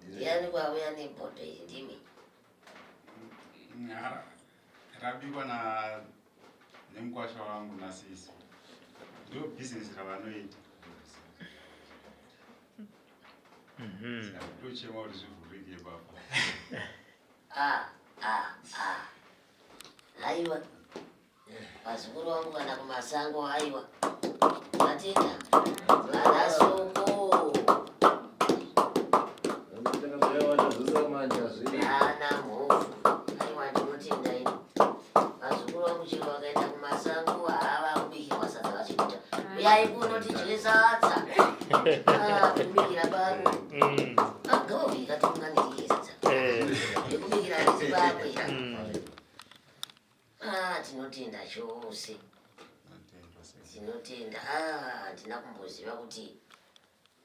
Ndiani kwauya nebhodho iri ndimi? Rabikwa na nemukwasha wangu nasisi. Ndo business ravanoita. Ndochema kuti zvivhurike baba. Ah, ah, ah. Haiwa. Vazukuru vangu kana kumasango haiwa. Vatenda. Vana soko. Ana mhofu. Haiwa ndinotenda ini. Vazukuru vangu chero vakaenda kumasango hava kubikirwa sadza vachikuta. Uyai kuno tidye sadza. Ah, kubikira pano. Ah, gavabika tiungane tidye sadza. Kubikira handisi pamwe. Ah, tinotenda chose. Tinotenda. Ah, handina kumboziva kuti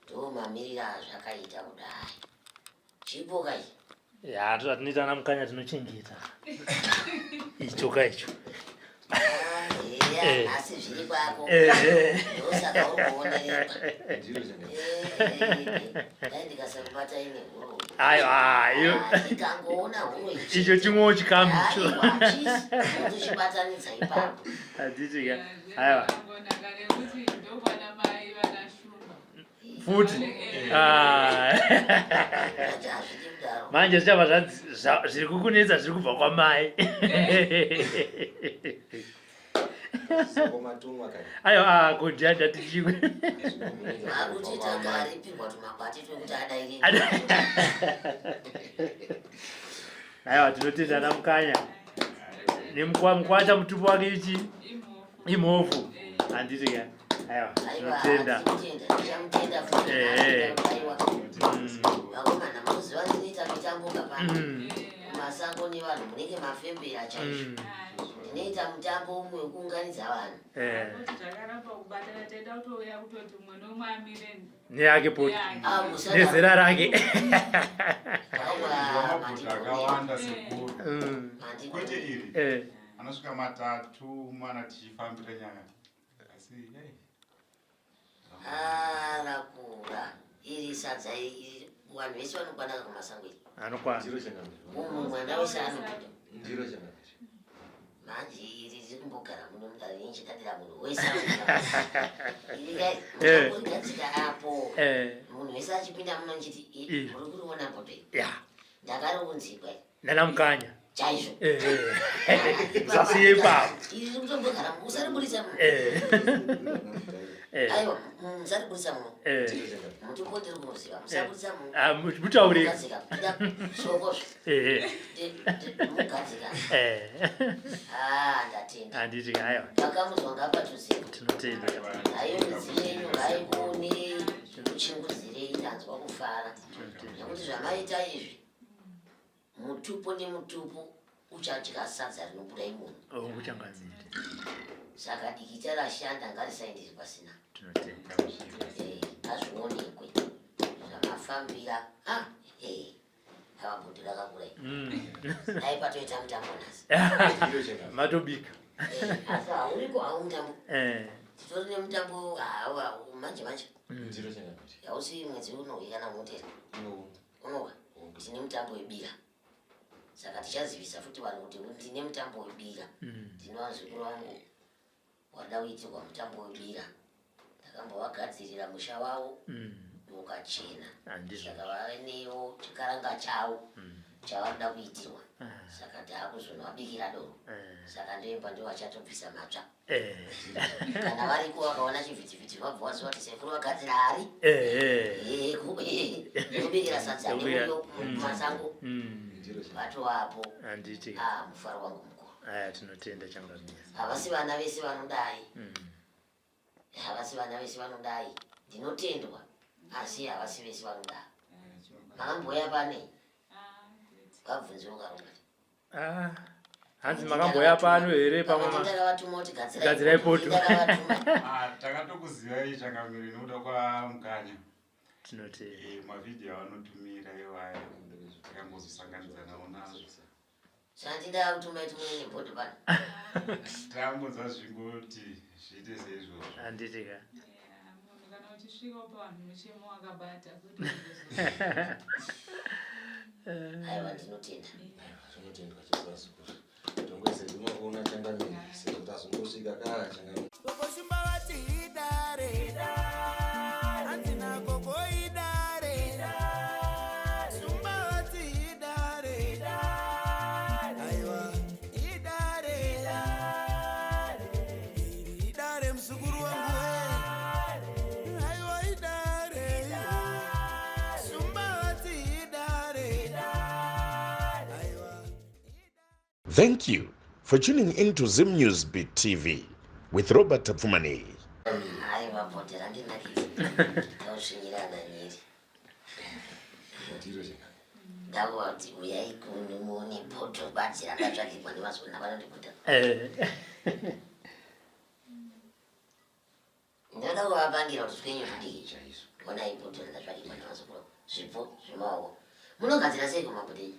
ndo mamirira azvakaita kudai. Chipo kai. Ya, tinoita ana mukanya tinochengeta. Icho ka icho. Ah, eya, nhasi zviri kwako. Ndosaka uri kuonererwa. Dai ndikasakubata ine huro. Aiwa, iyo. Ah, ndikangoona huro ichi. Icho chimwewo chikamu icho. Aiwa, chisi. Ndochibatanidza ipapo. Handiti ka. Aiwa. Futi. Ah. Ati hazvidi kudaro. Manje zvichabva zviri kukunetsa zviri kubva kwamai. Aiwa, ah, kudya ndati chimwe. Akuti takaripirwa tumakwati twekuti adaire. Aiwa, tinotenda ana mukanya. Nemukwa mukwata mutupo wake ichi imhofu. Handiti ka. Aiwa, Aiwa, tinotenda. tinotenda. Tichamutenda futi. Aiwa. Vakomana munoziva ndinoita mitambo kapano. Kumasango nevanhu munenge mafembera chaizvo. Ndinoita mutambo umwe wekuunganidza vanhu. Neyake poto. Ah, musada. Nezera rake. Aiwa, Mabhodho mandikone. akawanda sekuru. Mandikone. Kwete iri. Anosvika matatu mana tichifambira nyaya. Asi hey. Ah, rakura. Iri sadza iri vanhu vese vanokwana kumasango iri. Anokwana. Mumwe mwana wese anopinda. Manje iri riri kumbogara muno mudare inchidadira munhu wese anopinda. Iri kai muchamborigadzika apo. Munhu wese achipinda muno nchiti Iri. muri kuriona bhodho iri. Ya. Ndakariunzikwa iri. Nana mukanya. Chaizvo. Zasiye ipapo. Iri riri kutombogara musaribudisa muno. Aiwa, musaribudisa muno. Mutupo ndiri kumuziva. Musabudisa muno. Ah, mutaurire. Mugadzika. Kuda sokozvo. Mugadzika. Ah, ndatenda. Handiti aiwa. Pakamuzwa ngapatuziva. Tinotenda. Hayo midziyo yenyu ngaikone zvikuchingudzirei ndanzwa kufara. Nekuti zvamaita izvi mutupo nemutupo uchadya sadza rinobuda imomo. Oh, kuchangamire. Saka dikita rashanda ngarisaendere pasina. Tinotenda. Ngazvionekwe zvamafambira. Ah, ava bhodho rakakura iri. Dai patoita mutambo nhasi. Matobika. Asi hauriko hawo mutambo. Titori nemutambo hawa manje manje. Hausi mwedzi unouya kana unotera. Unowa. Tine mutambo webira. Saka tichazivisa futi vanhu kuti ndine mutambo webira. Ndine vazukuru vangu wada kuitirwa mutambo webira. Ndakambovagadzirira musha wavo ukachena. Handizvo. Saka vanewo chikaranga chavo chavanoda kuitirwa. Saka taakuzonovabikira doro. Saka ndoimba ndo vachatobvisa matsva. Kana variko vakaona chivhitivhiti vabva vaziva kuti sekuru vagadzira hari. Kubikira sadza nemuriwo mumasango. Vatovapo. Handiti. Ah, mufaro wangu mukuru. Aya, tinotenda changamire. Havasi vana vese vanodai. Havasi vana vese vanodai. Ndinotendwa. Asi havasi vese vanodai. Makamboya pane? Vabvunze ukarunga. Ah, hanzi makamboya pano here pamwe Ndakavatuma kuti gadzirai Gadzirai poto. Ndakavatuma. Ah, takatokuzivai changamire nekuda kwamukanya. Tinotenda. Mavhidhiyo avanotumira iwaya takangozosanganidza nawo nazvo. Sandi ndakutuma kuti muine nebhodho pano. Tangonzwa zvingoti zviite seizvozvo. Handiti ka. Vachisvika pavanhu muchemo wakabata kwete. Aiwa, ndinotenda. Zvinotendwa chose vazukuru. Tongoise kumakuona changamire sezvo tazongosvika kaa changamire. Gogo Shumba vati idare, hanzi nagogo idare. Shumba vati idare, aiwa idare, iri idare muzukuru wangu we, aiwa idare. Shumba vati idare, aiwa. Thank you for tuning in to Zim News Beat TV with Robert Tafumani. Aiwa, bhodhe randinakidza tausvinyirana nyiri. Ndiro changamire. Ndakuva kuti uyai kuno muone bhodho badzi randatsvakirwa nevazona vanondibhuta. Ndinoda kuvapangira kuti twenyu tudiki. Chaizvo. Onai bhodho randatsvakirwa nevazukuru, zvipo zvemaoko. Munogadzira sei kumabhodho enyu?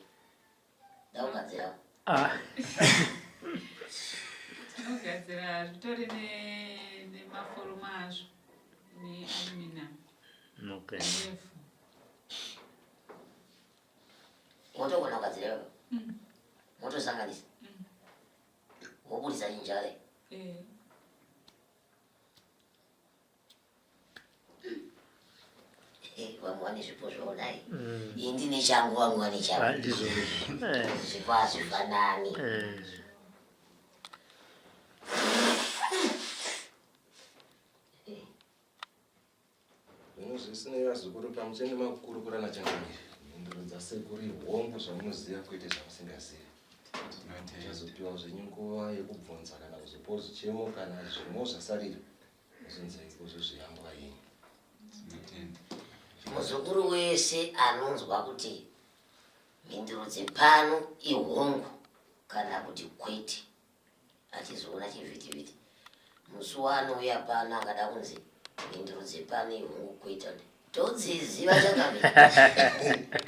Ndakugadzirawo. Ah, Tinogadzira zvitori nemaforoma azvo nealuminium nevhu. Motogona kugadzira ipapo, motosanganisa, wobudisa chinjare. Eh. Vamwe vane zvipo zvavo dai ini ndine changu, vamwe vane Ah, chavo. ndizvo. Zvipo hazvifanani. Zvino zvisinei vazukuru, pamuchende makukurukura nachangamire, mhinduro dzasekuru ihongu, zvamunoziva kwete zvamusingazivi. Tinotenda. Muchazopiwa zvenyu nguva yekubvunza kana kuzopiwa zvichemo kana zvimwe zvasarira muzonzei kuzozviyangwa yenyu. Tinotenda. Muzukuru wese anonzwa kuti mhinduro dzepano ihongu kana kuti kwete, achizoona chivhitivhiti musi waanouya pano akada kunzi mhinduro dzepano ihongu kwete, todziziva changamire.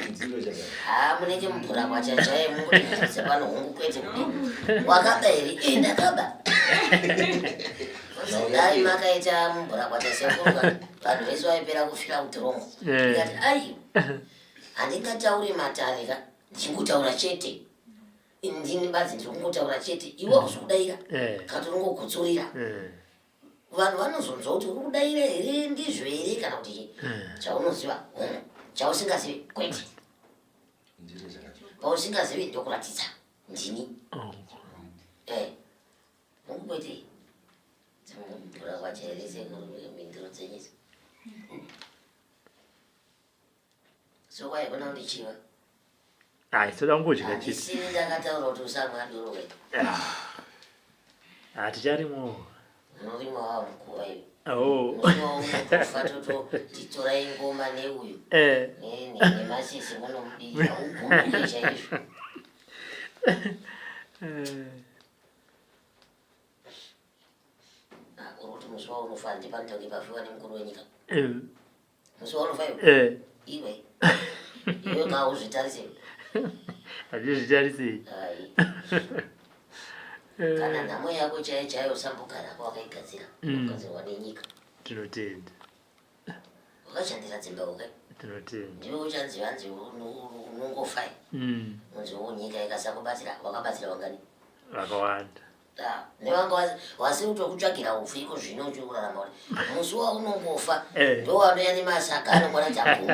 Ndiro changamire. Ha, munenge mubhura kwachachaye, munguti mhinduro dzepano hongu kwete, kuti wakaba here? E, ndakaba. Dai makaita mubhura kwacha sekuru, vanhu vese vaipera kufira kutorongo. Ndikati aiwa, handingatauri matare ka, ndichingotaura chete ndini badzi, ndiri kungotaura chete, iwe hausi kudaira. Kana uri vanhu vanozonzwa kuti uri kudaira here, ndizvo here kana kuti chii. Chaunoziva hongu, chausingazivi kwete. Ndiro changamire. Pausingazivi ndokuratidza ndini. Hongu kwete dzimubhura kwacha here sekuru, mhinduro dzenyisa so kwaikona kundichiva. Ai, toda kungodya chete. Handisini ndakataura kuti usamwa doro we. Haticharimo. Unorima wava mukuva iwe. Oh. Musi waunotofa toto titorai ngoma neuyu nemasisi munomubirira ugumbuke chaizvo. Ah, uri kuti musi waunofa ndipanotange pafiwa nemukuru wenyika. Musi waunofa iwe. Iwe iwe kauzvitarise. Hatizvitarisei. Ai, kana nhamo yako chaiyo chaiyo usambogarako wakaigadzira. Wakagadzirwa nenyika. Tinotenda. Wakashandira dzimba uke. Tinotenda. Ndiwe uchanzi vanzi unongofa. Unzi nyika ikasakubatsira, wakabatsira wangani? Vakawanda. Ah, nevanga wasiri kutokutsvagira ufu iko zvino uchiri kurarama, kuti musi waunongofa ndo wanoya nemasaka anokwana dzagumi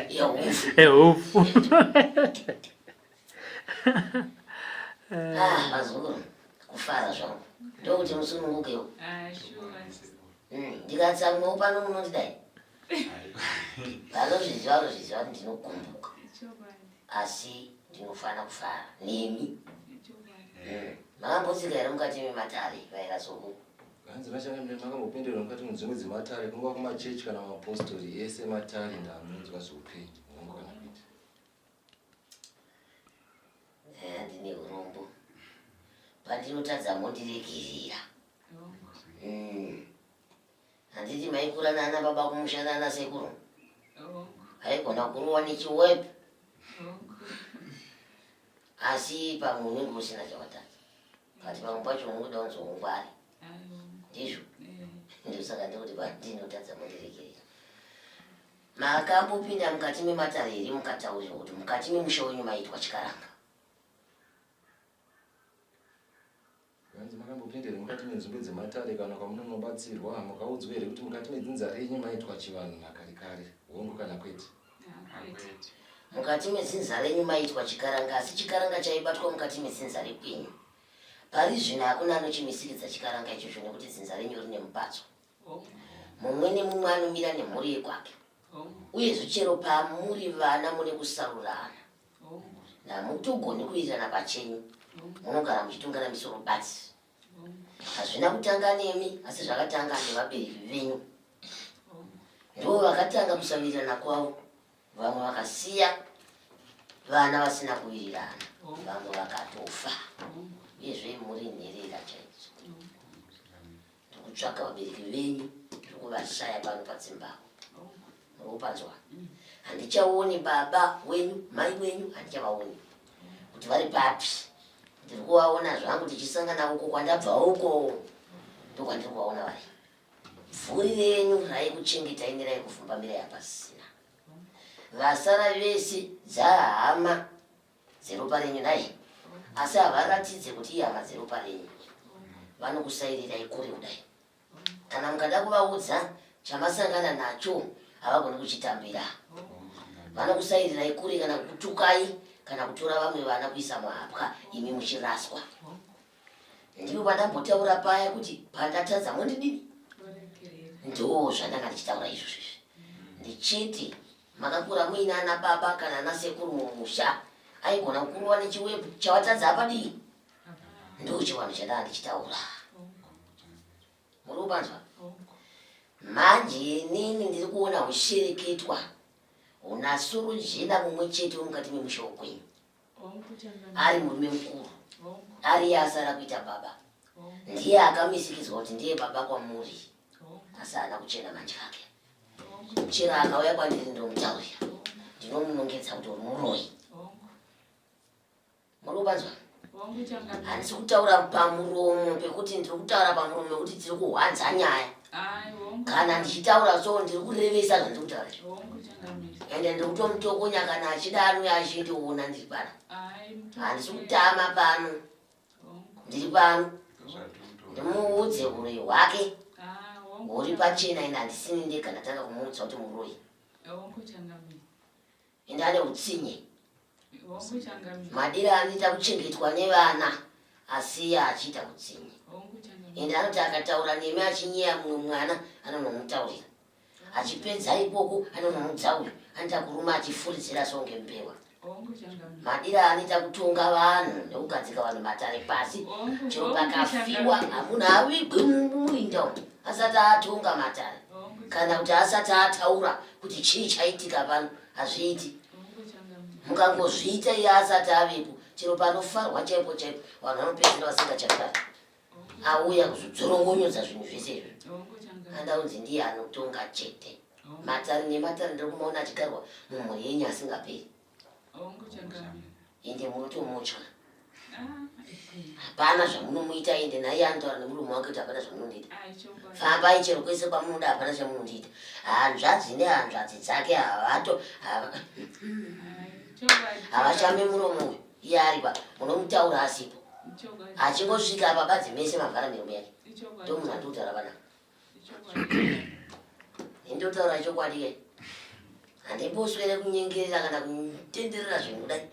yeufu. Ehufu. Ah, vazukuru, kufara zvangu, ndokuti musunungukewo. Ah, sure. Ndikatsamwawo pano munondidai, vanozviziva vanozviziva kuti ndinogumbuka. Chokwadi. Asi ndinofana kufara nemi. Chokwadi. Makambotsika here mukati mematare vairasoko? Hanzi nachangamire, makambopindirwa mukati medzimwe dzematare, kungava kumachechi kana mapostori ese matare ndamunzwa zveupenyu, hongu kana kuita? Ndine urombo, pandinotadza mondiregerera. Hongu. Handiti maikura nana baba kumusha nana sekuru? Hongu. Haigona kurowa nechiwepu. Hongu. Asi pamwe unenge usina chawatadza, kati pamwe pacho unongoda kunzi ungwari. Ai, hongu. Ndizvo. Ndosaka ndikuti pandinotadza mondiregerera. Makambopinda mukati mematare here mukataurirwa kuti mukati memusha wenyu maitwa chikaranga? Hanzi makambopinda here mukati menzvimbo dzematare kana kwamunonobatsirwa mukaudzwa here kuti mukati medzinza renyu maitwa chivanhu makare kare? Hongu kana kwete? Kwete. Mukati medzinza renyu maitwa chikaranga asi chikaranga chaibatwa mukati medzinza rekwenyu. Pari zvino hakuna anochimisikidza chikaranga ichocho nekuti dzinza renyu rine mubatso. Mumwe nemumwe anomira nemhuri yekwake. Uyezve chero pamuri vana mune kusarurana. Hamutogoni kuwirirana pachenyu. Munogara muchitungana misoro batsi. Hazvina kutanga nemi asi zvakatanga nevabereki venyu. Ndivo vakatanga kusawirirana kwavo. Vamwe vakasiya vana vasina kuwirirana, vamwe vakatofa. Uyezve muri nherera chaidzo. Ndikutsvaka vabereki venyu, ndikuvashaya pano padzimbahwe. Munopanzwa? Handichaoni baba wenyu, mai wenyu handichavaoni kuti vari papi. Ndiri kuvaona zvangu tichisangana uko kwandabva uko, ndokwandiri kuvaona vari. Bvuri renyu raikuchengetai neraikuvhumbamirai hapasisina. Vasara vese dzahama dzeropa renyu nhai, asi havaratidze kuti ihama dzeropa renyu. Vanokusairirai kure kudai. Kana mukada kuvaudza chamasangana nacho havagoni kuchitambira. Vanokusairirai kure kana kukutukai kana kutora vamwe vana kuisa muhapwa imi muchiraswa. Ndipo pandambotaura paya kuti pandatadza mondidini? Ndoo zvandanga ndichitaura izvozvo izvi. Ndichiti makakura muina ana baba kana ana sekuru mumusha aigona kukurova nechiwepu chawatadza apadii? Ndoo chivanhu chandanga ndichitaura. Muri kupanzwa? Manje inini ndiri kuona hushereketwa huna sorojena mumwe chete wemukati memusha wokwenyu. Ari murume mukuru ariye asara kuita baba ndiye akamisikidzwa kuti ndiye baba kwamuri asi haana kuchena manje ake chero akauya kwandiri ndomutaurira ndinomunongedza kuti uri muroyi. Muri kupanzwa? Handisi kutaura pamuromo pekuti ndiri kutaura pamuromo pekuti tiri kuhwanza nyaya. Kana ndichitaura so ndiri kurevesa zvandiri kutaura izvi. Ende ndiri kutomutokonya kana achida anouya achindiona ndiri pano. Handisi kutama pano. Ndiri pano. Ndimuudze uroyi hwake huri pachena ende handisini ndega ndatanga kumuudza kuti muroyi. Ende ane utsinye. Madira anoita kuchengetwa nevana asiya achiita utsinye. Ende anoti akataura nemi achinyeya mumwe mwana anonomutaurira. Achipedza ikoko anonomudza uyu anoita kuruma achifuridzira songe mbewa. Madira anoita kutonga vanhu nekugadzika vanhu matare pasi. Chero pakafiwa hamuna avigwi mumuinda umu asati atonga matare kana kuti asati ataura kuti chii chaitika pano hazviiti. Mukangozviita iye asati avepo chero panofarwa chaipo chaipo vanhu vanopedzisira vasingachafari. Auya kuzodzorongonyodza zvinhu zvese izvi. Andaunzi ndiye anotonga chete. Matare nematare ndiri kumaona achigarwa mumhuri yenyu asingaperi. Ende munotomutya. Hapana zvamunomuita ende naiye anotaura nemurume wake kuti hapana zvamunondiita. Fambai chero kwese kwamunoda hapana chamunondiita. Hanzvadzi nehanzvadzi dzake havato havashame muromo uyu iye ari pa munomutaura asipo. Achingosvika apa badzi mese mavhara miromo yake. Ndomunhu andikutaura panapa. Ndotaura chokwadi ke. Handimboswere kunyengerera kana kutenderera zvinhu kudai.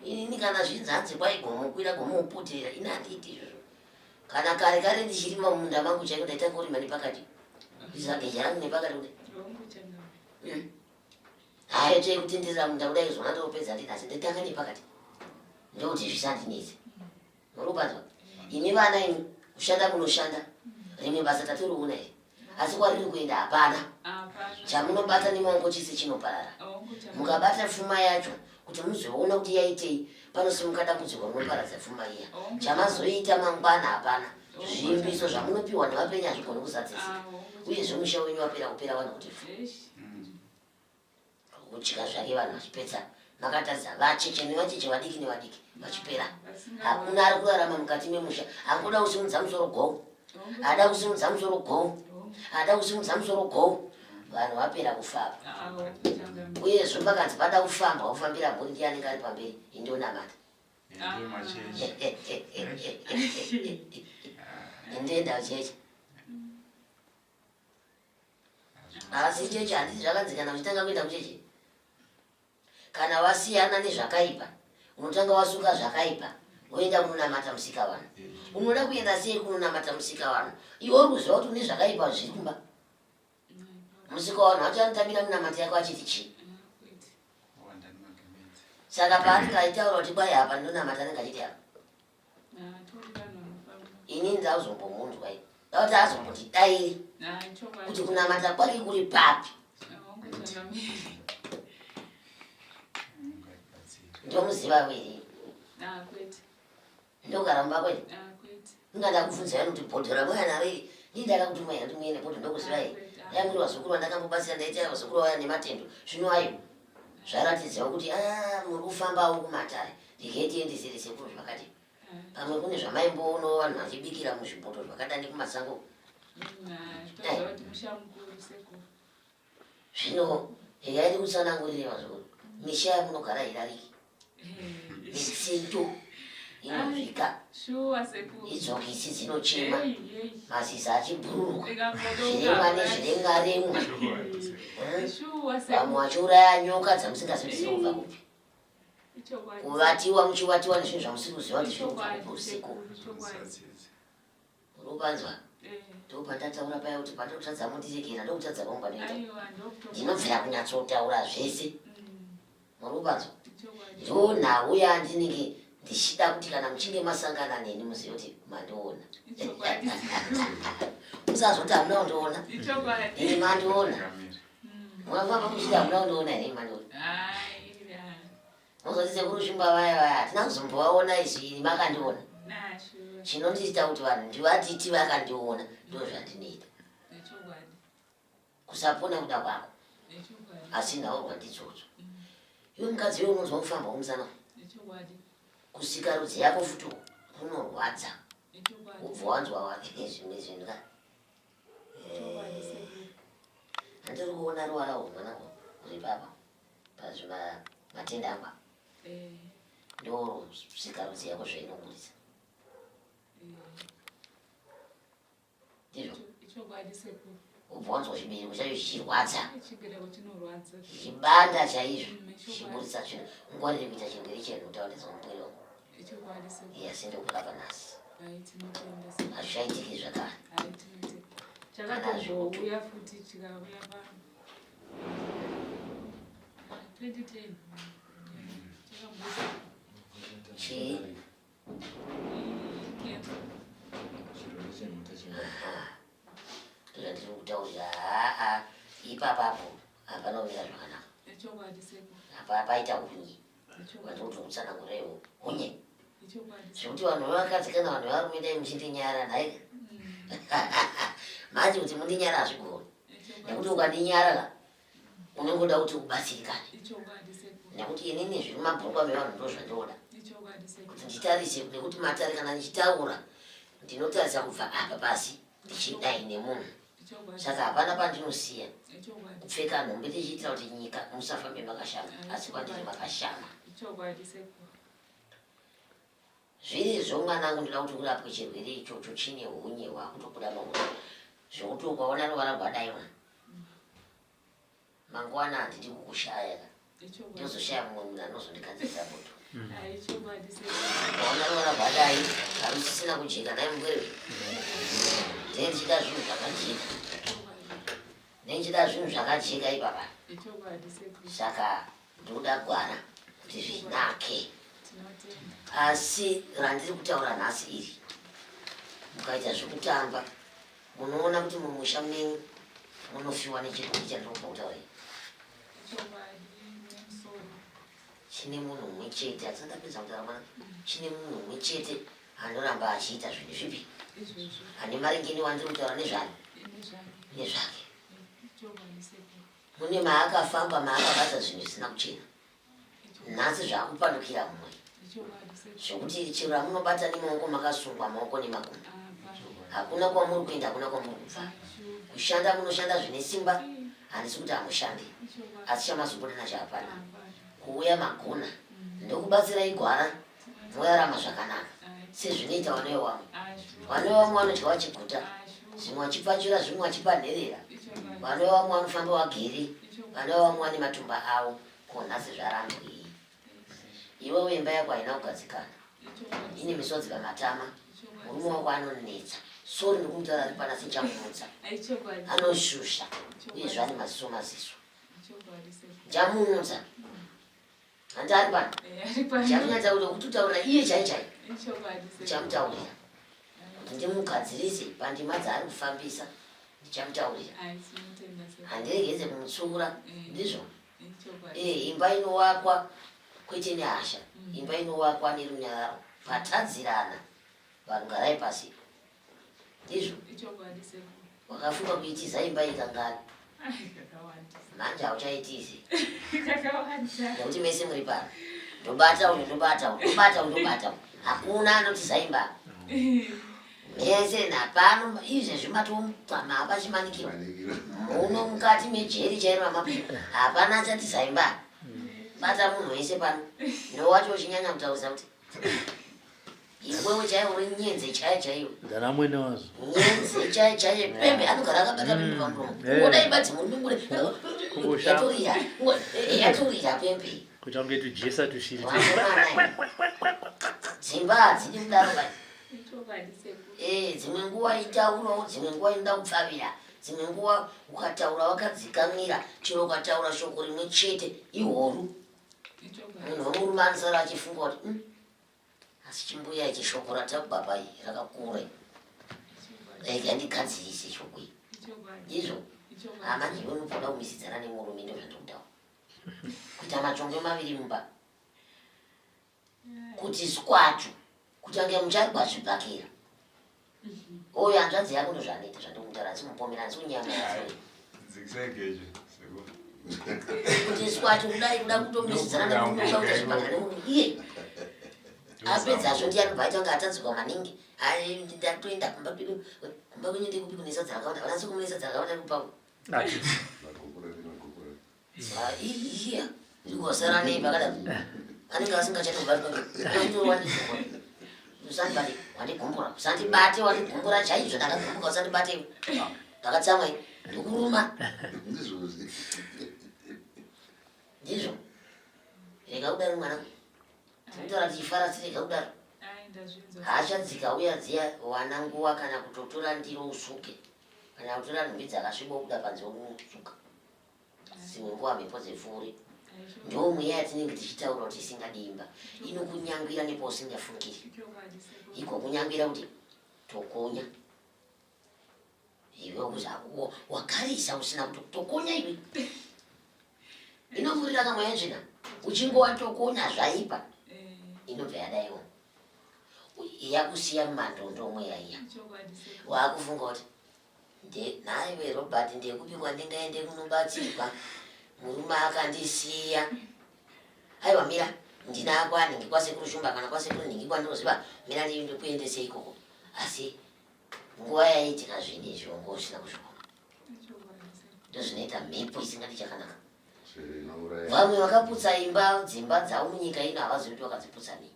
Inini kana zvinzi hanzi kwai gomo kwira gomo uputirira ini handiiti izvozvo. Kana kare kare ndichirima mumunda mangu chaiko ndaitanga kurima nepakati. Kuisa geja rangu nepakati kudai. Hayo tsvee kutenderera munda kudai zvona ndopedza ndini asi ndotanga nepakati. Ndokuti zvisandinetse. Munopanzwa? Imi vana imi kushanda munoshanda. Rimwe basa tatoriona iri. Asi kwariri kuenda hapana. Chamunobata nemaoko chese chinoparara. Mukabata pfuma yacho kuti muzoona kuti yaitei panosimuka dambudziko rinoparadza pfuma iya. Chamazoita mangwana hapana. Zvivimbiso zvamunopiwa nevapenyu hazvigoni kuzadzisika. Uyezve musha wenyu wapera kupera vanhu kuti fu. Kudya zvake vanhu vachipedza makatarisa vacheche nevacheche vadiki nevadiki vachipera. Hakuna ari kurarama mukati memusha angoda kusimudza musoro go. Ada kusimudza musoro go. Ada kusimudza musoro go. Vanhu vapera kufamba. Uyezve pakanzi pada kufamba wofambira mhuri ndiye anenge ari pamberi indonamata. Indoenda kuchechi. Asi chechi handiti zvakanzi kana uchitanga kuenda kuchechi Kana wasiyana nezvakaipa unotanga wasuka zvakaipa woenda kunonamata musikavanhu. Unoda kuenda sei kunonamata musikavanhu iwe uri kuziva kuti une zvakaipa zviri kumba? Musikavanhu wacho anotambira minamato yako achiti chii? Saka paanenge achitaura kuti kwai apa ndinonamata anenge achiti apa. Ini ndazombomunzwa ini. Ndakuti azomboti dairi kuti kunamata kwake kuri papi. Ndomuziva weri. Ndogara mumba kwete. Inga ndakubvunza yani kuti bhodho ramwaya naro iri. Ndii ndakakutuma here kuti muende bhodho ndokuziva here. Dai muri vazukuru vandakambobatsira ndaita vazukuru vaya nematendo. Zvino ayo zvaratidzawo kuti ah, muri kufambawo kumatare. Regai tiendesere sekuru zvakati. Pamwe kune zvamaimboonawo vanhu vachibikira muzvibhodho zvakadani kumasango. Zvino regai ndikutsanangurire vazukuru. Misha yamunogara hairariki. Mitsindo inozvika. Idzokisi dzinochema. Mazizi achibhururuka. Zviremwa nezviremwa remwa. Vamwe vachiuraya nyoka dzamusingazivi kuti dzinobva kupi. Kuvatiwa muchivatiwa nezvinhu zvamusiri kuziva kuti zvinobva kupi usiku. Unopanzwa? Ndopandataura paya kuti pandotadza mondiregera ndokutadza kwangu panoita. Ndinobvira kunyatsotaura zvese. Muri kupanzwa? Ndonhau yandinenge ndichida kuti kana muchinge masangana neni muzive kuti mandiona. Musazoti hamuna kundiona. Ini mandiona. Mwafamba muchiti hamuna kundiona here mandiona? Mozoti sekuru Shumba vaya vaya hatina kuzombovaona isu ini makandiona. Chinondiita kuti vanhu ndivatiti vakandiona ndozvandinoita. Kusapona kuda kwako. Asi nhaurwa ndidzodzo. Iwe mukadzi iwe unonzwa kufamba kumusana. Kusikarudzi yako futi kunorwadza. Ubva wanzwa zvimwe zvinhu ka. Handiri kuona ruwara urwu mwanangu uri papa pazvima matenda angu apa. Ndo sikarudzi yako zvainoburitsa. Ndizvo. Ichokwadi sekuru. Ubva wanzwa chibereko chacho chichirwadza. Chibereko chinorwadza. Chichibanda chaizvo. Chichiburitsa tsvina. Ungwarire kuita chirwere chenhuta unetsa mupwere wako. Ichokwadi sekuru. Iya sindokurapa nhasi. Hai tinotenda sekuru. Hazvichaitiki zvakare. Hai tinotenda. Chakatombouya futi chikauya pa 2010. Chakamboita. Chii? Ndozvandiri kutaurira haa ipapapo hapana kumira zvakanaka. Apa paita hunye. Vandiri kutsanangurewo hunye. Zvekuti vanhu vevakadzi kana vanhu vevarume dai muchindinyara nhaika. Manje kuti mundinyara hazvigoni. Nekuti ukandinyara ka unongoda kuti ubatsirikane nekuti inini zviri mumabhurukwa mevanhu ndozvandinoda kuti nditarise nekuti matare kana ndichitaura ndinotarisa kubva apa pasi ndichidai nemunhu saka hapana pandinosiya kupfeka nhumbi tichiitira kuti nyika musafambe makashama asi kwandiri makashama Zvirizvo mwanangu ndoda kuti urapwe chirwere ichocho chine hunye hwakutobuda mauri zvekuti ukaona ruvara rwadai mwana mangwana handidi kukushaya ka ndozoshaya mumwe munhu anozondigadzirira moto ukaona ruvara rwadai harusisina kujeka nhai mupwere ndee ndichida zvinhu zvakajeka ndee ndichida zvinhu zvakajeka ipapa saka Ndoda gwara kuti zvinake. Asi randiri kutaura nhasi iri mukaita zvekutamba munoona kuti mumusha menyu munofiwa nechirwere chandiri kubva kutaura iyi. Chine munhu umwe chete hatisati ndapedza kutaura mwana chine munhu umwe chete anoramba achiita zvinhu zvipi ane maringe newandiri kutaura nezvani nezvake. Mune maakafamba maakabata zvinhu zvisina kuchena. Nhasi zvakupandukira mumwe. Zvekuti chero ramunobata nemaoko makasungwa maoko nemakumbo. Hakuna kwamuri kuenda hakuna kwamuri kubva. Kushanda munoshanda zvine simba. Handisi kuti hamushandi, asi chamazobuda nacho hapana. Kuuya magona ndokubatsirai gwara morarama zvakanaka sezvinoita vana vevamwe. Vana vevamwe vanodya vachiguta, zvimwe vachipfachura, zvimwe vachipa nherera. Vana vevamwe vanofamba vagere, vana vevamwe vane matumba avo. Ko nhasi zvarambwei? Iwewe imba yako haina kugadzikana, ine misodzi pamatama, murume wako anonetsa. Sorry ndikumutaura ari pana sichamumutsa, anoshusha uyezve ane maziso maziso. Ndichamuudza hanti ari pano, ndichamunyatsa kuti kututaurira iye chai chai, ndichamutaurira kuti ndimugadzirise pandima dzaari kufambisa, ndichamutaurira handiregedze kumutsiura, ndizvo Eh, imba inowakwa kwete nehasha mm. Imba inowakwa nerunyararo, patadzirana vanhu garai pasi, ndizvo wakafunga kuitiza imba ikangani manje hauchaitizi nekuti mese muri pano, ndobata uyu ndobata uyu ndobata uyu ndobata uyu, hakuna anotiza imba mese napano izvezvi matomupama apachimanikiro muno mukati mejeri chairo amapinda hapana achati saimba bata munhu wese pano ndowacho uchinyanya kutaurisa kuti iwewe chaiwo uri nyenze chaiyo chaiyo ndana mwene wazvo nyenze chaiyo chaiyo pembe anogara akabata pembe pamuromo kungoda ibadzi murume ngure yatorira yatorira pembe kuita kunge tujesa tushiri dzimba hadzidi kudaro bai eh, dzimwe nguva itaurawo dzimwe nguva inoda kupfavira dzimwe nguva ukataura wakadzikamira chero ukataura shoko rimwe chete ihoru munhu wemurume anosara achifunga kuti hmm, asi chimbuya ichi shoko ratababa iyi rakakura rega ndigadzirise shoko iyi ndizvo hama ndiwe unopoda kumisidzana nemurume ndozvandikudawo kuita machongwe maviri mumba kuti squatu kutange mucharigwa zvibhakera uyo hanzvadzi yako ndozvanoita zvandikutaura asi mupomera asi kunyamakuti squatu kudai kuda kutomisidzana nemurume kuda kuita zvibhakera nemurume iye apedzazvo ndiye anobva aita kunge atadzikwa maningi ndatoenda kumba kumba kwenyu ndekupi kune sadza rakawanda vanasi kumune sadza rakawanda kupapo Iya, ndikosara nei pakadaro? Anenge asingachati kubatwa. Usandibate, wandigumbura. Usandibate, wandigumbura chaizvo ndakagumbuka usandibate. Ndakatsamwa ndokuruma. Ndizvo. Rega kudaro mwana. Tinotaura tichifara sirega kudaro. Hasha dzikauya dziya wana nguva kana kutotora ndiro usuke. Kana kutora nhumbi dzakasviba wobuda panze wosuka. Dzimwe nguva mhepo dzepfuuri ndo mweya yatinenge tichitaura kuti isingadi imba inokunyangira nepausingafungiri ikokunyangira kuti tokonya iwe wakarisa usina kuti tokonya iwe inovhurira kamweya tsvina uchinge watokonya zvaipa inobva yadaiwo yakusiya mumandondo mweya iya wakufunga kuti Nhaiwe Robert ndekupi kwandingaende kunobatsirwa murume akandisiya aiwa mira ndina kwanhingi kwasekuru Shumba kana kwasekuru nhingi kwandinoziva mira ndikuendese ikoko asi nguva yaiitika zvinhu izvi wanga usina kuzviona ndozvinoita mhepo isingadi chakanaka vamwe vakaputsa imba dzimba dzavo munyika ino havazivi kuti vakadziputsa nei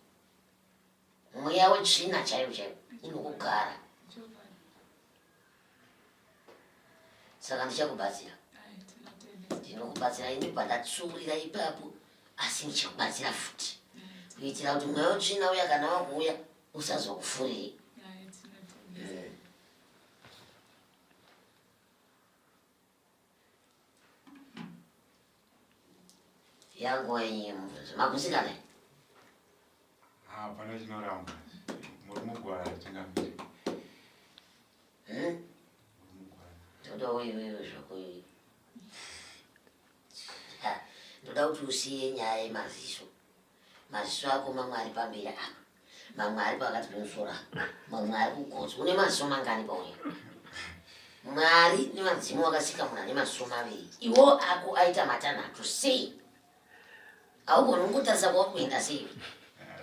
Mweya wetsvina chaiwo chaiwo inokugara. Saka ndichakubatsira. Ndinokubatsira ini pandatsurira ipapo asi ndichakubatsira futi. Kuitira kuti mweya wetsvina uya kana wakuuya usazokufuriri. Yanguva yenyu mubvunzo. Magusikana? Hapana chinoramba. Muri mugwara changamire. Hmm? Muri mugwara. Ndoda uiwewe zvako iwe. Ndoda kuti usiye nyaya yemaziso. Maziso ako mamwe ari pamberi apa. Mamwe ari pakati pemusoro apa. Mamwe ari kugotsi. Une maziso mangani pauya? Mwari nevadzimu vakasika munhu ane maziso maviri. Iwo ako aita matanhatu sei? Haugoni kungotarisa kwauri kuenda sei?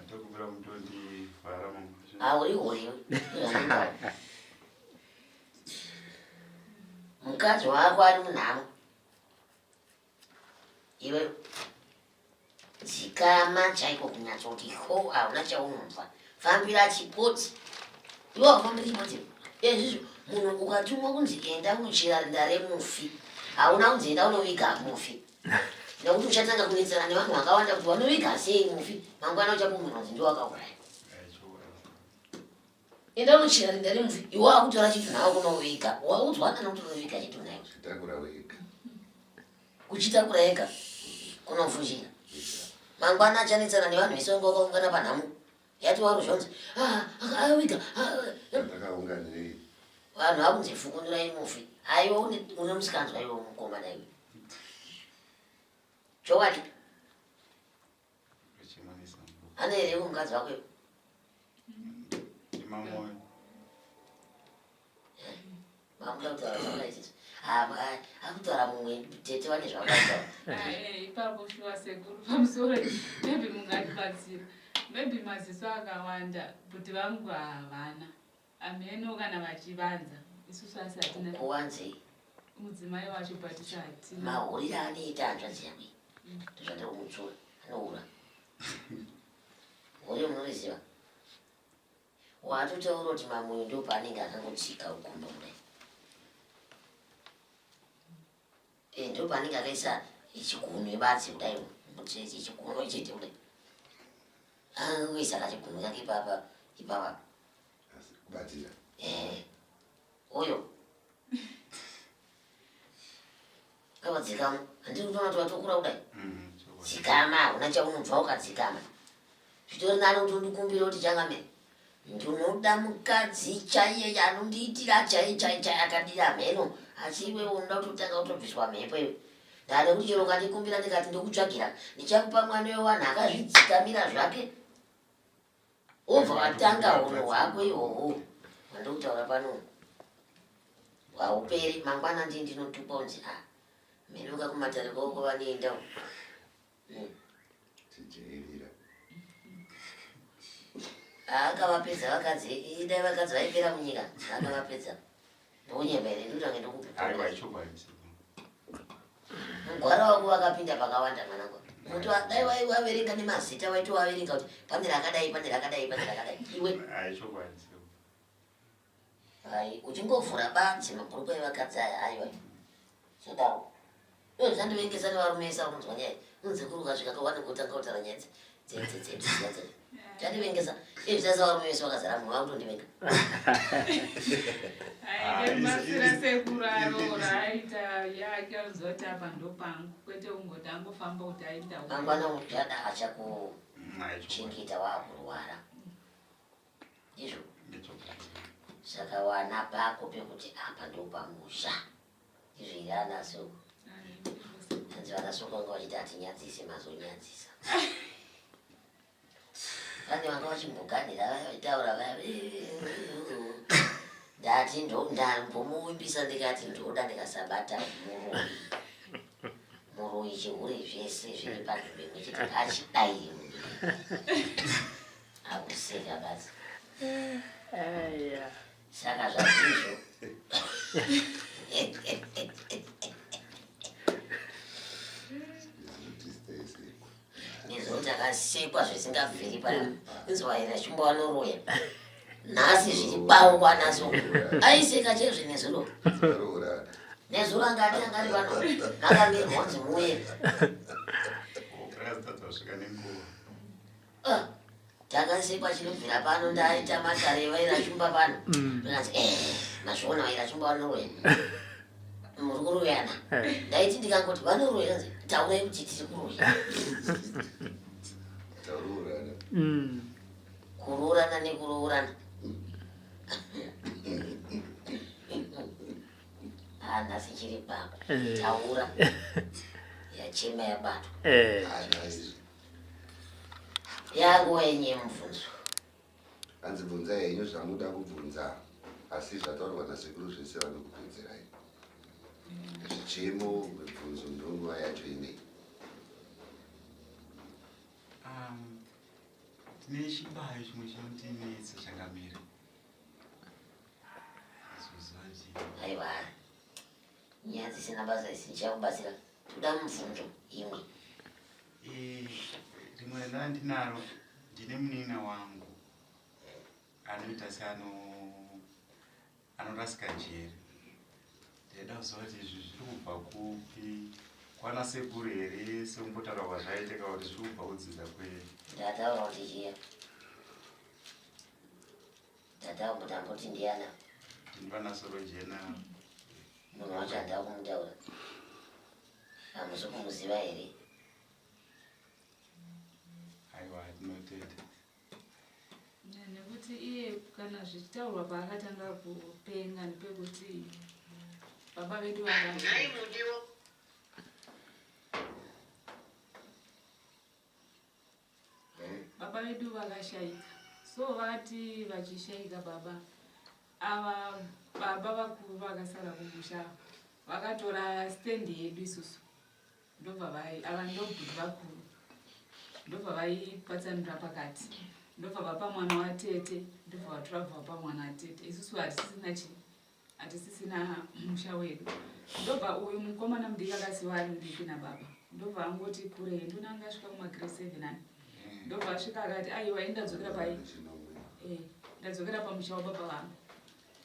Ndokumbira mutondivhara mama. Hauri hure iwe. Mukadzi wako ari munhamo. Iwe dzikama chaiko kunyatsoti ho hauna chaunobva. Fambira chipotsi. Iwe haufambiri chipotsi. Ezvizvo munhu ukatumwa kunzi enda unochera rinda remufi hauna kunzi enda unoviga mufi nekuti uchatanga kunetsana nevanhu vakawanda kuti vanoviga sei mufi mangwana uchapomerwa kunzi ndiwe wakauraya. Enda unochera rinda remufi iwe wakutora chitunha wako unoviga waudzwa nani kuti unoviga chitunha iwe. Chitakura wega. Kuchitakura ega kunofushira. Mangwana achanetsana nevanhu vese vanga vakaungana panhamo. Yati waruzvonzi ah, akaviga. Ah, ah. Ndakaunganirei? Vanhu vakunzi fukunurai mufi. Aiwa une musikanzwa iwe mukomana iwe. Chokwadi. Ane here mukadzi wako iwe? Mamuda kutaura zvakaita. Akutaura mumwe tete vane zvavakaitaura. Eh, ipapo shuwa sekuru pamusoro maybe mungatibatsira maybe maziso akawanda but vangu havana amheno kana vachivanza isusu asi hatina Kuwanzei? Mudzimai wacho but isu hatina. Mahurire anoita hanzvadzi yangu iyi ndozvandiri kumutsura anohura. Hure munoriziva? Watotaura kuti mamoyo ndopaanenge akangotsika ugumbo kudai. Eh, ndopaanenge akaisa chigunwe badzi kudai chigunwe chete kudai. Angoisa kachigunwe kake ipapa ipapa. Kubatira. Eh. Uyo. Kava dzikama. Handiri kutoona kuti watokura kudai. Mm, dzikama, hauna chaunobva ukadzikama. Zvitori nani kuti undikumbire kuti changamire. Ndinoda mukadzi chaiye anondiitira chai chai chai akadira mheno. Asi iwe unoda kutotanga kutobviswa mhepo iwe. Ndane kuti chero ukandikumbira ndikati ndokutsvagira. Ndichakupa mwana wewanhu akazvidzikamira zvake. Wobva watanga hunhu hwako ihwohwo hwandikutaura pano hwauperi mangwana ndii ndinotukwa kunzi a ah, mhenuka kumatare kwako kwavanoenda hmm. Akavapedza vakadzi idai vakadzi vaipera munyika akavapedza ndokunyepa here ndotange ndokupa mugwara wako wakapinda pakawanda mwanangu Kuti dai waiwaverenga nemazita waitowaverenga kuti pane rakadai pane rakadai pane rakadai iwe hai uchingovhura badzi mabhurukwa evakadzi aya aiwa zvodaro iwe zvandivengesa nevarume vese vakunzwa nyaya unzi kuri ukasvika kawane kutanga kutaura nyaya dzedu Chandivengesa. Izvi zvese varume vese vakazara munhu vakutondivenga. Aida sekuru aroora aita yake anoziva kuti apa ndopangu kwete kungoti angofamba kuti aita. Mangwana uchada achakuchengeta wakurwara. Ndizvo. Saka wana pako pekuti apa ndopamusha. Izvi here ana soko? Hanzi vana soko vanga vachiti hatinyadzise mazonyadzisa. Pane vanga vachimboganhira vaya vachitaura vaya. Ndati ndambomuvimbisa ndikati ndoda ndikasabata muroyi. Muroyi chihure zvese zviri panzvimbo imwe chete ngachidaire munhu. Akuseka basi. Saka zvazvizvo. Nezuro takasekwa zvisingabviri pana. Inzwa shumba vanoroya. Nhasi zviri pavo kwanaso. Aiseka chezve nezuro. Nezuro anga ati anga ari pano. Makamirwa kunzi muuye. Ah, takasekwa chinobvira pano ndaita matare evaira shumba pano mm. ndinati eh, mazviona vaira shumba vanoroya muri kuroyana eh. ndaiti ndikangoti vanoroya nzi taurai kuti tiri kuroya mm. kuroorana nekuroorana ah, nhasi chiri pako eh. taura yachema yabatwa Yanguva yenyu yemubvunzo. Hanzi bvunzai henyu zvamuda kubvunza asi zvataurwa nasekuru zvese vanokupedzerai. Zvichemo mibvunzo ndonguva yacho inei. Um, tine chibayo chimwe chinotinetsa changamire. Aiwa, nyaya dzisina basa idzi ndichakubatsira. Toda mubvunzo imwe. Eh, rimwe randinaro ndine munin'ina wangu anoita seano anorasika njere. Ndaida kuziva kuti izvi zviri kubva kupi, kwana sekuru here sekumbotaura kwazvaitika kuti zviri kubva kudzinza kwedu. Ndataura kuti chiya tata mutamboti ndiana Ndini pana Sorojena. Munhu wacho handava kumutaura, hamusi kumuziva here? Aiwa, tinotenda. Nekuti iye kana zvichitaurwa paakatanga kupenga ndepekuti baba vedu vaka baba vedu vakashaika, so vati vachishaika baba ava, baba vakuru vakasara kumusha vakatora stand yedu isusu, ndobva vai ava ndobhuti vakuru, ndobva vaipatsanura pakati, ndobva vapa mwana watete, ndobva vatora bva vapa mwana watete. Isusu hatisisina chi hatisisina musha wedu. Ndobva uyu mukomana mudiki akasiwa ari mudiki nababa, ndobva angoti kurei, ndona anga asvika kumagrade 7 ani, ndobva asvika akati, aiwa, ini ndadzokera pai, ndadzokera pamusha wababa vangu.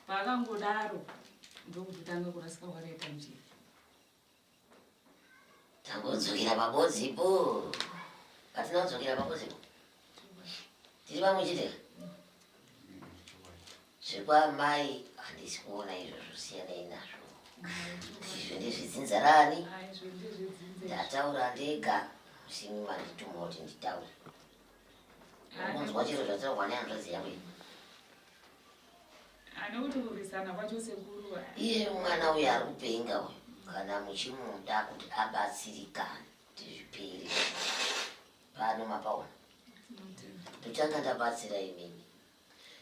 Paakangodaro ndokutotanga kurasika kwakaita njira. Tangodzokera pabodzipo, hatina kudzokera pabodzipo, tiri pamwe chete. Zvekwamai handisi kuona izvozvo, siyanai nazvo izvo, ndezvedzinza rani. Aizvo ndezvedzinza. Ndataura ndega, musimi mandituma kuti nditaure. Unzwa chero zvataurwa nehanzvadzi yangu iyi. Nekuti kurwisana kwacho sekuru. Iye mwana uyu ari kupenga uyu, kana muchimuda kuti abatsirikane kuti zvipere pano, mapaona, ndotanga ndabatsira imimi.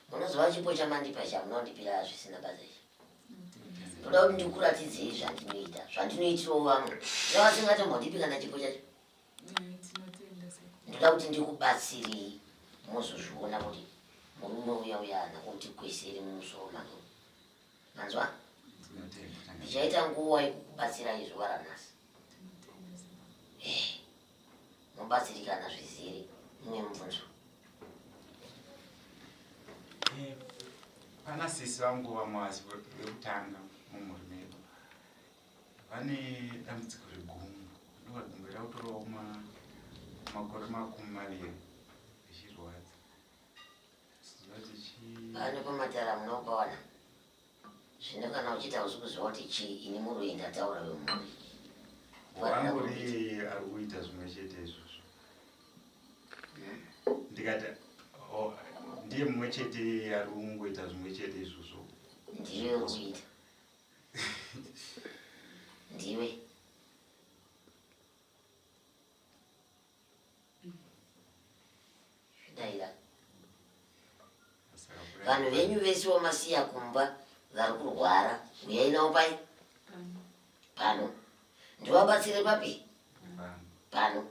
Munoziva chipo chamandipa chamunondipira zvisina basa ichi. Ndoda kuti ndikuratidzei zvandinoita, zvandinoitirawo vamwe zvavasingatombondipi kana chipo chacho. Tinotenda sekuru. Ndoda kuti ndikubatsirei, muzozviona kuti murume uya uya haana kuti kweseri mumusoro make. Manzwa? Tinotenda. Ndichaita nguva yekukubatsirai zuva ranhasi. Tinotenda sekuru. Mubatsirikana zvizere. Mumwe mubvunzo? Pana sisi vangu vamwe vasi vekutanga mumhuri medu vane dambudziko regumbo. Ndova gumbo rakutorawo makore 20 richirwadza. Zuva tichi Pano pamatara munopawana zvino kana uchiita usi kuziva kuti chii, ini muroyi ndataura wemhuri. Wangori ari kuita zvimwe chete izvozvo. Ndikati, oh, ndiye mumwe chete ari kungoita zvimwe chete izvozvo. Ndiwe uri kuita, ndiwe. Zvidaira. Saka Vanhu venyu vese vamasiya kumba vari kurwara, uyai navo pai? Pano. Pano. Ndivabatsire papi? Pano. Pano.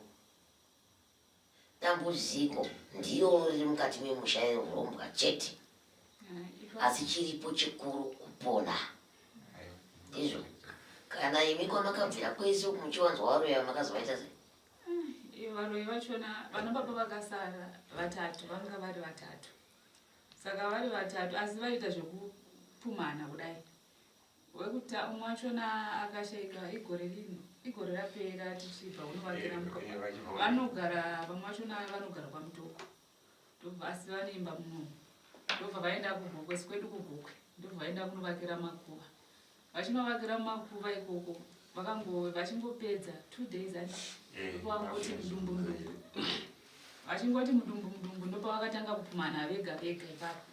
Dambudziko ndiro riri mukati memusha yehurombwa chete, asi chiripo chikuru kupona. Aiwa. Ndizvo kana imi kwamakabvira kwese uku muchiwanzwa varoya, makazovaita sei? Varoyi vachona vana baba vakasara vatatu, vanga vari vatatu, saka vari vatatu asi vaita zvekupumhana kudai. Wekuta umwe wachona akashaika igore rino, igore rapera tichibva unovakira. Vachibva Vanogara, vamwe vachona vanogara kwaMutoko, ndobva asi vanoimba munomu, ndobva vaenda kuGokwe, sikwedu kuGokwe, ndobva vaenda kunovakira makuva. Vachinovakira makuva ikoko, vakango vachingopedza 2 days ani, ndopavangoti mudumbu mudumbu, vachingoti mudumbu mudumbu, ndopavakatanga kupumhana vega vega ipapo.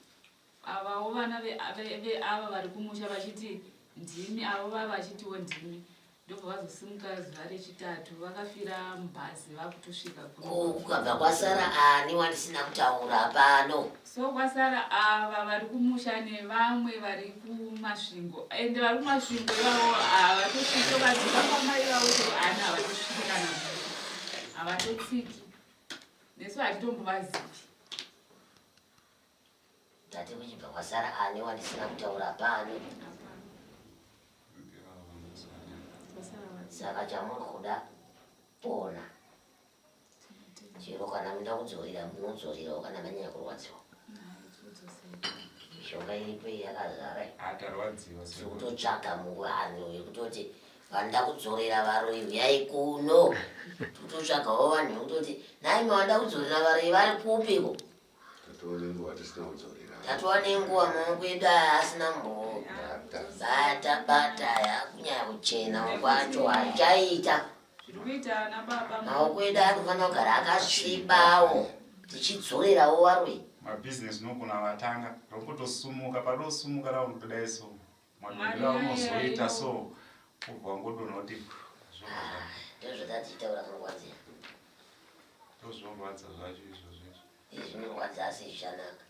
Avawo vana veava vari kumusha vachiti ndimi avo, vava vachitiwo ndimi, ndobva vazosimuka zuva rechitatu vakafira mubhazi vakutosvika kuno. Ko kukabva kwasara ani wandisina kutaura pano? So kwasara ava vari kumusha nevamwe vari kuMasvingo, ende vari kuMasvingo ivavo havatosviki, vadzoka kwamai vavo chero ana havatosviki, kana havatotsiki, nesu hatitombovazivi. Ndati kuchibva kwasara ani wandisina kutaura pano? Hapana. Kwasara vari. Saka chamuri kuda pona. Chero kana muda kudzorera munodzorerawo kana manyanya kurwadziwa. Mishonga iripo iyi yakazara. Atarwadziwa. Tiri kutotsvaga muvanhu vekutoti vanoda kudzorera varoyi huyai kuno. Tiri kutotsvagawo vanhu vekutoti nhai mavanoda kudzorera varoyi vari kupiko? Tatova nenguva tisina kudzorera. Tatova nenguva maoko edu aya asina mbo bata bata aya kunyanya kuchena kwacho hachaita. Maoko edu anofanira kugara akasvibawo tichidzorerawo varoyi. Mabusiness unogona vatanga rongotosumuka parosumuka raunotodai so madonhero aunozoita so ubva wangodonha kuti ndozvatatiitaura zvinorwadzira ndozvinorwadza zvacho izvozvo izvo izvi zvinorwadza asi zvichanaka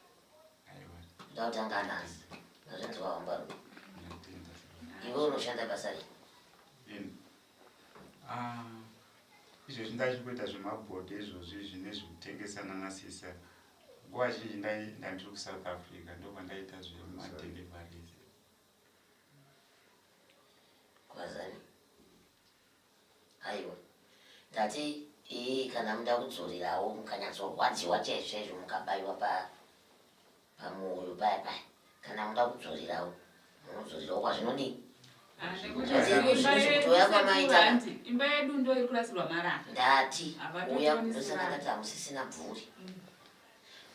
ndoda kutanga nhasi mazvinzwa wambarume iwe unoshanda basa rei ah, izvezvi ndachikuita zvemabhodhi izvozvi izvi nezvekutengesa nanasisa nguva zhinji ndandiri kusouth africa ndokwandaita zvemadeliveries Kwazani. Aiwa. Ndati ee kana muda kudzorerawo mukanyatsorwadziwa chaizvo chaizvo mukabaiwa pa pamoyo paya paya kana muda kudzorerawo munodzorerawo kwazvinodii imba yedu ndo iri kurasirwa marara ndati uya ndosaka ndati hamusisina bvuri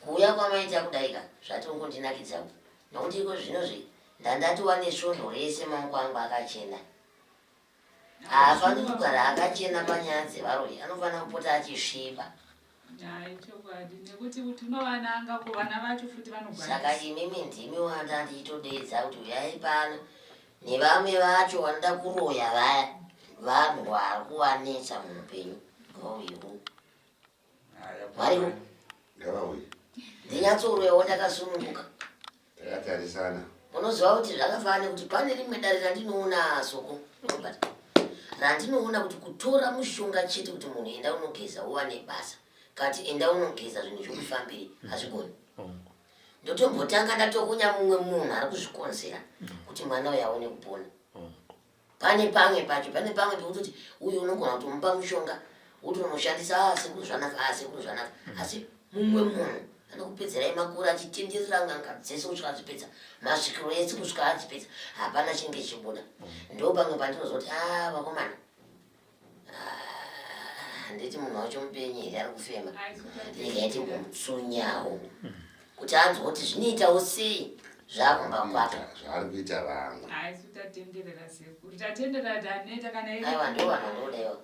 Kuuya kwamaita kudai ka zvatongondinakidza nokuti iko zvinozvi ndandatova nesvondo rese maoko angu akachena. Haafaniri kugara akachena panyaya dzevaroyi anofanira kupota achisviba. Saka imimi ndimi wanda ndichitodeedza kuti uyai pano nevamwe vacho vanoda kuroya vaya vanhu vari kuvanetsa muupenyu ngauyewo. Variko. Ngavauye. Ndinyatsouyawo ndakasununguka. Takatarisana. Unoziva kuti zvakafanana nekuti pane rimwe dare randinoona Soko Robert randinoona kuti kutora mushonga chete kuti munhu enda unogeza uwane basa kati enda unogeza zvinhu zvokufambire hazvigoni. Ndotombotanga ndatokunya mumwe munhu ari kuzvikonzera kuti mwana uyu aone kupona. Pane pamwe pacho, pane pamwe pekutoti uyu unogona kutomupa mushonga wotonoshandisa ah, sekuru zvanaka, ah, sekuru zvanaka. Asi mumwe munhu anokupedzerai makore achitenderera n'anga dzese kusvika adzipedza, masvikiro ese kusvika adzipedza, hapana chinenge chichibuda. Ndo pamwe pandinozoti ah, vakomana ah, handiti munhu wacho mupenyu here ari kufema, regai timbomutsunyawo kuti anzwa kuti zvinoitawo sei zvakumba kwake zvaari kuita vamwe Aisu tatenderera sekuru tatenderera taneta kana aiwa ndo vanhu vandodaiwa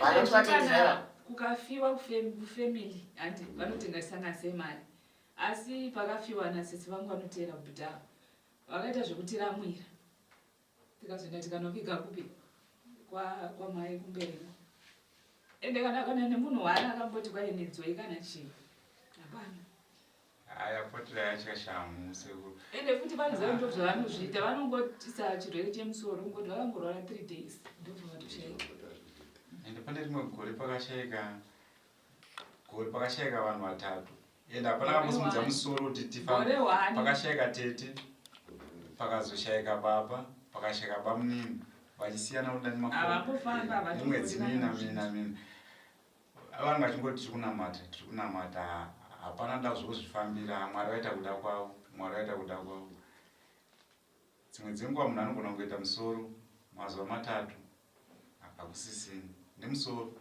vanoti vatenderera kukafiwa kufamily handi vanotengasana semari asi pakafiwa nasisi vangu vanoteera bhuta vakaita zvekutiramwira tikazoenda tikanoviga kupi kwamai kwa kumberi ende kana kana nemunhu waana akamboti kwainedzoi kana chii hapana Haya potera yatya shamhu sekuru. Ende futi vanoziva ndo zvavanozviita vanongotisa chirwere chemusoro kungoti vakangorwara 3 days ndobva vatoshaika. Ende pane rimwe gore pakashaika gore pakashaika vanhu vatatu ende hapana kambosimudza musoro kuti tifambe pakashaika tete pakazoshaika baba pakashaika bamunini vachisiyana kuda nemwedzi mina mina mina Vanhu vachingoti tiri kunamata tiri kunamata hapana da zvozvifambira Mwari vaita kuda kwavo Mwari vaita kuda kwavo dzimwe dzenguva munhu anogona kungoita musoro mazuva matatu hakusisina nemusoro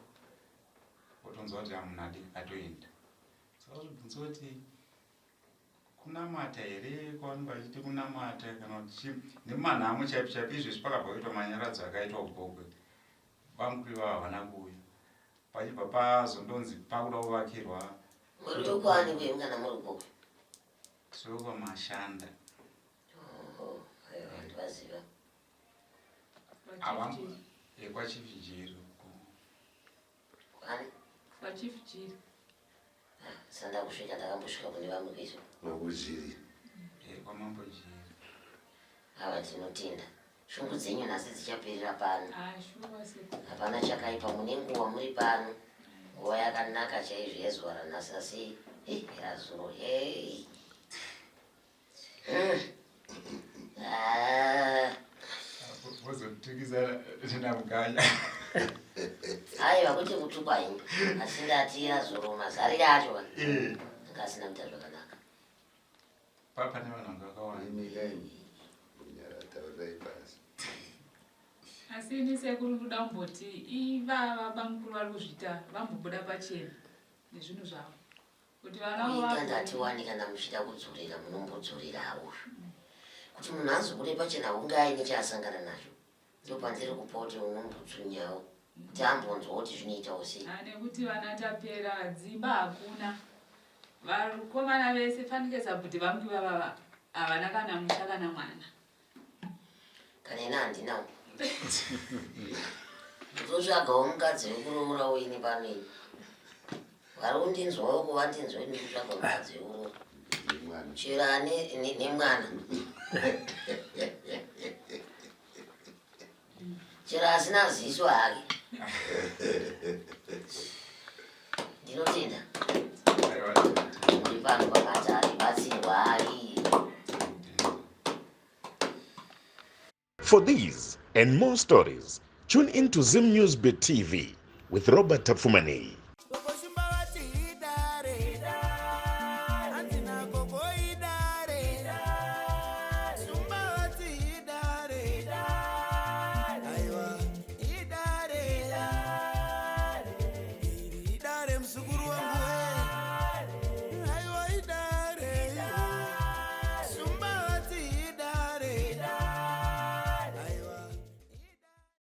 wotonzwa kuti amunhu adi atoenda saka zvibvunza kuti kunamata here kwavanenge vachiti kunamata kana kuti chii nemumanhamo chaipo chaipo izvezvi pakabva kuitwa manyaradzo akaitwa kugokwe Bamkuru ivava havana kuuya pachibva pazondonzi pakuda kuvakirwa. Muri wekwani kwenyu kana muri Gokwe? Tiri wekwaMashanda. Oh, aiwa ndivaziva. KwaChief Jiri. Kwani? KwaChief Jiri. Sanda kusvika ndakambosvika kune vamwe kwesu. Mambo Jiri. Eh, kwaMambo Jiri. Ava tinotenda. Shungu dzenyu nhasi dzichaperera pano. Ah, shuwa sekuru. Hapana chakaipa mune nguva muri pano. Nguva yakanaka chaizvo yezuva ranhasi asi eh, razuro hey. Mm. Ah. Vozotukisana. Ndinamukanya. Aiwa kwete kutukwa henyu asi ndati azoro mazarira acho ka Eh. anga asina kuita zvakanaka. Pa pane vanhu vanga vakawanda. Imi kaimi. Kunyara taurai pasi. Asi ini sekuru ndoda kumboti ivava bamukuru vari kuzviita vambobuda pachena nezvinhu zvavo. Kuti vana Kuita vavo ndati wani kana muchida kudzorera munombodzorerawo. Kuti munhu azobude pachena hunge aine chaasangana nacho. Ndopandiri kupa kuti unombotsunyawo kuti ambonzwa kuti zvinoitawo sei. Ah, nekuti vana tapera dzimba hakuna. Vakomana vese fanike sabhuti vangu ivava havana kana musha kana mwana. Kana ini handinawo. Ndotsvagawo mukadzi wekuroora ini pano ini. Vari kundinzwawo ko vandinzwe ndiri kutsvaga mukadzi wekuroora. Nemwana. Chero ane nemwana. Chero asina ziso hake. Ndinotenda. Aiwa. Muri pano pamatare batsirwai. For these and more stories, tune in to Zim News Bit TV with Robert Tafumani.